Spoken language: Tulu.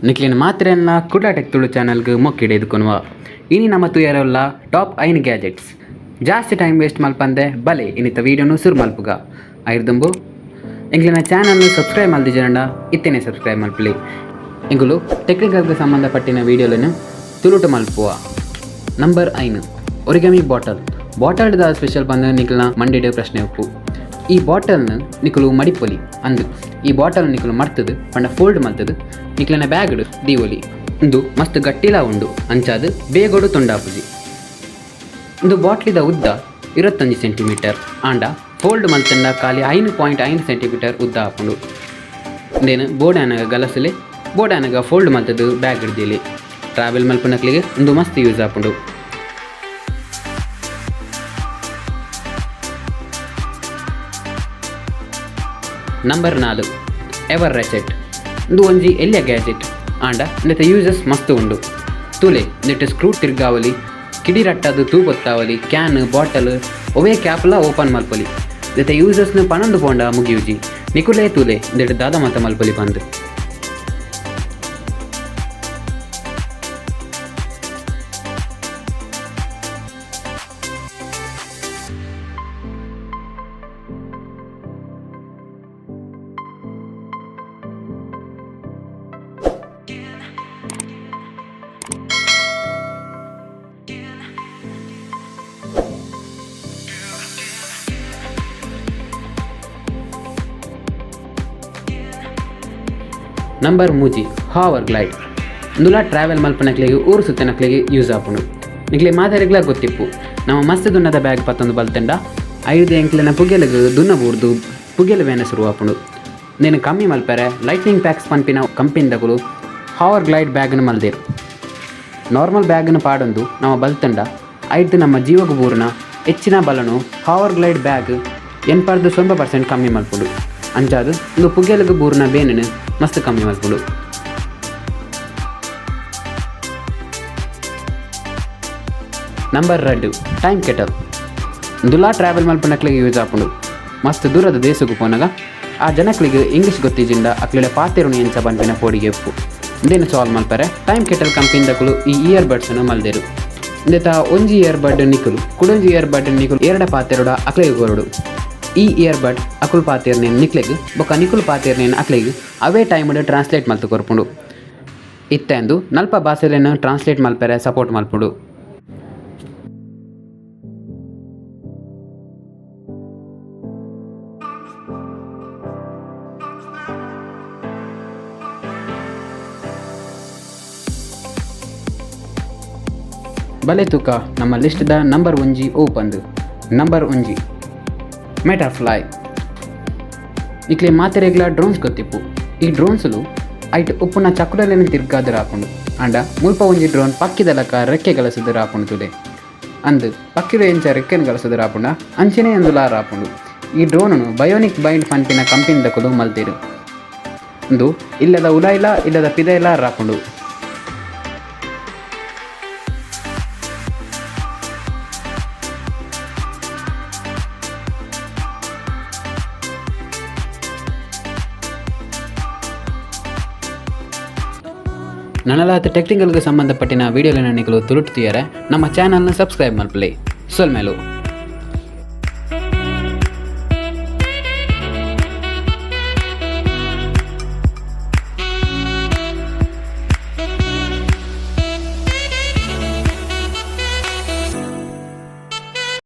ನಿಕ್ಲಿನ ಮಾತ್ರೆಯನ್ನ ಕುಡ್ಲ ಟೆಕ್ ತುಳು ಚಾನಲ್ಗೆ ಮೊಕ್ಕಿಡೆ ಎದುಕೊನುವ. ಇನಿ ನಮ್ಮ ತೂಯರಲ್ಲ ಟಾಪ್ 5 ಗ್ಯಾಜೆಟ್ಸ್. ಜಾಸ್ತಿ ಟೈಮ್ ವೇಸ್ಟ್ ಮಲ್ಪಂದೆ ಬಲೆ ಇನ್ನಿತ ವೀಡಿಯೋನು ಸುರು ಮಲ್ಪುಗ. ಐರ್ದುಂಬು ಎಂಕ್ಲಿನ ಚಾನಲ್ನು ಸಬ್ಸ್ಕ್ರೈಬ್ ಮಲ್ದಿಜನಂಡ ಇತ್ತೇನೆ ಸಬ್ಸ್ಕ್ರೈಬ್ ಮಲ್ಪಲಿ. ಎಂಕುಲು ಟೆಕ್ನಿಕಲ್ಗೆ ಸಂಬಂಧಪಟ್ಟಿನ ವೀಡಿಯೋలను ತುಳುಟು ಮಲ್ಪುವ. Number 5, origami bottle. ಬಾಟಲ್ದ ಸ್ಪೆಷಲ್ ಬಂದು ನಿಕ್ಲ್ನ ಮಂಡಿಡ್ ಪ್ರಶ್ನೆ ಉಪ್ಪು. ಈ ಬಾಟಲ್ನ ನಿಕುಲು ಮಡಿಪೊಲಿ ಅಂದು ಈ ಬಾಟಲ್ ನಿಕುಲು ಮಡ್ತದು ಪಂಡ ಫೋಲ್ಡ್ ಮಲ್ತದು ನಿಕ್ಲೆನ ಬ್ಯಾಗ್ಡ್ ದೀವೊಲಿ. ಉಂದು ಮಸ್ತ್ ಗಟ್ಟಿಲ ಉಂಡು, ಅಂಚಾದ್ ಬೇಗೊಡು ತುಂಡಾಪುಜಿ. ಉಂದು ಬಾಟ್ಲಿದ ಉದ್ದ 25 ಸೆಂಟಿಮೀಟರ್ ಆಂಡ ಫೋಲ್ಡ್ ಮಲ್ತಂಡ ಖಾಲಿ 5.5 ಸೆಂಟಿಮೀಟರ್ ಉದ್ದ ಆಪುಂಡು. ಇಂದೇನು ಬೋಡಾನಗ ಗಲಸಲೆ, ಬೋಡಾನಗ ಫೋಲ್ಡ್ ಮಲ್ತದು ಬ್ಯಾಗ್ ದೀಲೆ. ಟ್ರಾವೆಲ್ ಮಲ್ಪುನಕ್ಲೆಗ್ ಉಂದು ಮಸ್ತ್ ಯೂಸ್ ಆಪುಂಡು. Number 4, ever reset. ಉಂದು ಒಂಜಿ ಎಲ್ಯ ಗ್ಯಾಜೆಟ್ ಆಂಡ ಇಂದೆತ ಯೂಸಸ್ ಮಸ್ತ್ ಉಂಡು. ತೂಲೆ, ಇಂದೆಟ್ ಸ್ಕ್ರೂ ತಿರ್ಗಾವಲಿ, ಕಿಡಿರಟ್ಟದು ತೂ ಬೊತ್ತಾವಲಿ, can bottle ಒವೇ ಕ್ಯಾಪ್ಲ ಓಪನ್ ಮಲ್ಪೊಲಿ. ಇಂದೆತ ಯೂಸಸ್ನು ಪನೊಂದು ಪೋಂಡ ಮುಗಿಯುಜಿ. ನಿಕುಲೇ ತೂಲೆ ಇಂದೆಟ್ ದಾದ ಮಾತ ಮಲ್ಪೊಲಿ ಪಂದ್. Number 3, hover glide. ಇಂದುಲ ಟ್ರಾವೆಲ್ ಮಲ್ಪನಕ್ಲೆಗ್, ಊರು ಸುತ್ತನಕ್ಲೆಗ್ ಯೂಸ್ ಆಪುಂಡು. ನಿಕ್ಲೆ ಮಾತೆರೆಗ್ಲಾ ಗೊತ್ತಿಪ್ಪು, ನಮ್ಮ ಮಸ್ತ್ ದುನ್ನದ ಬ್ಯಾಗ್ ಪತ್ತೊಂದು ಬಲ್ತಂಡ ಐದು ಎಂಕ್ಲೆನ ಪುಗೆಲಗ್ ದುನ್ನ ಬೂರ್ದು ಪುಗೆಲ್ ಬೇನೆ ಶುರು ಆಪುಂಡು. ನೇನು ಕಮ್ಮಿ ಮಲ್ಪೆರೆ ಲೈಟ್ನಿಂಗ್ ಪ್ಯಾಕ್ಸ್ ಪನ್ಪಿನ ಕಂಪನಿದಕುಲು ಹಾವರ್ ಗ್ಲೈಡ್ ಬ್ಯಾಗ್ನ ಮಲ್ದೇರು. ನಾರ್ಮಲ್ ಬ್ಯಾಗ್ನ ಪಾಡೊಂದು ನಮ್ಮ ಬಲ್ತಂಡ ಐದು ನಮ್ಮ ಜೀವಗ ಬೂರ್ನ ಹೆಚ್ಚಿನ ಬಲನು ಹಾವರ್ ಗ್ಲೈಡ್ ಬ್ಯಾಗ್ 89% ಕಮ್ಮಿ ಮಲ್ಪುಂಡು. ಅಂಚಾದ್ ಉಂದು ಪುಗೆಲಗ್ ಬೂರ್ನ ಬೇನೆನ್ ಮಸ್ತ್ ಕಮ್ಮಿ ಮಲ್ಪುಂಡು. Number 2, time kettle. ಇಂದುಲಾ ಟ್ರಾವೆಲ್ ಮಲ್ಪನಕ್ಲೆಗ್ ಯೂಸ್ ಆಪುಂಡು. ಮಸ್ತ್ ದೂರದ ದೇಶಕ್ಕೆ ಪೋನಾಗ ಆ ಜನಕ್ಲೆಗ್ ಇಂಗ್ಲೀಷ್ ಗೊತ್ತಿಜಿಂಡ ಅಕ್ಲೆಡ ಪಾತೆರುನು ಎಂಚ ಪನ್ಪಿನ ಪೋಡಿಗೆ ಉಪ್ಪು. ಇಂದೆನ್ ಸಾಲ್ವ್ ಮಲ್ಪರೆ ಟೈಮ್ ಕೆಟಲ್ ಕಂಪನಿದಕುಲು ಈ ಇಯರ್ ಬಡ್ಸ್ ಮಲ್ದೆರು. ಇಂದೆತ ಒಂಜಿ ಇಯರ್ ಬಡ್ ನಿಕುಲು, ಕುಡೊಂಜಿ ಇಯರ್ ಬಡ್ ನಿಕುಲು ಎರಡ ಪಾತೆರುಡ ಅಕ್ಲೆಗ್ ಕೊರೊಡು. ಈ ಇಯರ್ ಬಡ್ ಅಕುಲು ಪಾತೆರ್ನೇನ್ ನಿಕ್ಲೆಗ್ ಬೊಕ್ಕ ನಿಕುಲು ಪಾತೆರ್ನೇನ್ ಅಕ್ಲೆಗ್ ಅವೇ ಟೈಮ್ಡ್ ಟ್ರಾನ್ಸ್ಲೇಟ್ ಮಲ್ತು ಕೊರ್ಪುಂಡು. ಇತ್ತೆ ಅಂದು ನಲ್ಪ ಭಾಷೆಲೆನ್ ಟ್ರಾನ್ಸ್ಲೇಟ್ ಮಲ್ಪೆರೆ ಸಪೋರ್ಟ್ ಮಲ್ಪುಂಡು. ಬಲೆ ತೂಕ, ನಮ್ಮ ಲಿಸ್ಟ್ದ ನಂಬರ್ 1 ಓಪಂದು. ನಂಬರ್ 1, ಮೆಟಾಫ್ಲೈ. ಇಕ್ಲೆ ಮಾತೆರೆಗ್ಲ ಡ್ರೋನ್ಸ್ ಗೊತ್ತಿಪ್ಪು. ಈ ಡ್ರೋನ್ಸ್ಲು ಐಟ್ ಉಪ್ಪುನ ಚಕ್ರಲೆನ್ ತಿರ್ಗಾದ್ ರಾಪುಂಡು. ಆಂಡ ಮುಲ್ಪ ಒಂಜಿ ಡ್ರೋನ್ ಪಕ್ಕಿದ ಲಕ ರೆಕ್ಕೆ ಗಲಸುದು ರಾಪುಂಡು. ತುಲೆ ಅಂದ್, ಪಕ್ಕಿಲು ಎಂಚ ರೆಕ್ಕೆನ್ ಗಲಸುದು ರಾಪುಂಡ ಅಂಚನೆ ಅಂದುಲಾ ರಾಪುಂಡು. ಈ ಡ್ರೋನ್ ಬಯೋನಿಕ್ ಬೈಂಡ್ ಪನ್ಪಿನ ಕಂಪನಿದಕುಲು ಮಲ್ತೆರು. ಉಂದು ಇಲ್ಲದ ಉಲಾಯಿಲ ಇಲ್ಲದ ಪಿದೈಲ ರಾಪುಂಡು. ನನಲಾತ್ ಟೆಕ್ನಿಕಲ್ಗೆ ಸಂಬಂಧಪಟ್ಟಿನ ವೀಡಿಯೋలను ನಿಕಲು ತುಳುಟು ತೂಯರೆ ನಮ್ಮ ಚಾನಲ್ನ ಸಬ್ಸ್ಕ್ರೈಬ್ ಮಲ್ಪಲೆ. ಸೊಲ್ಮೆಲು.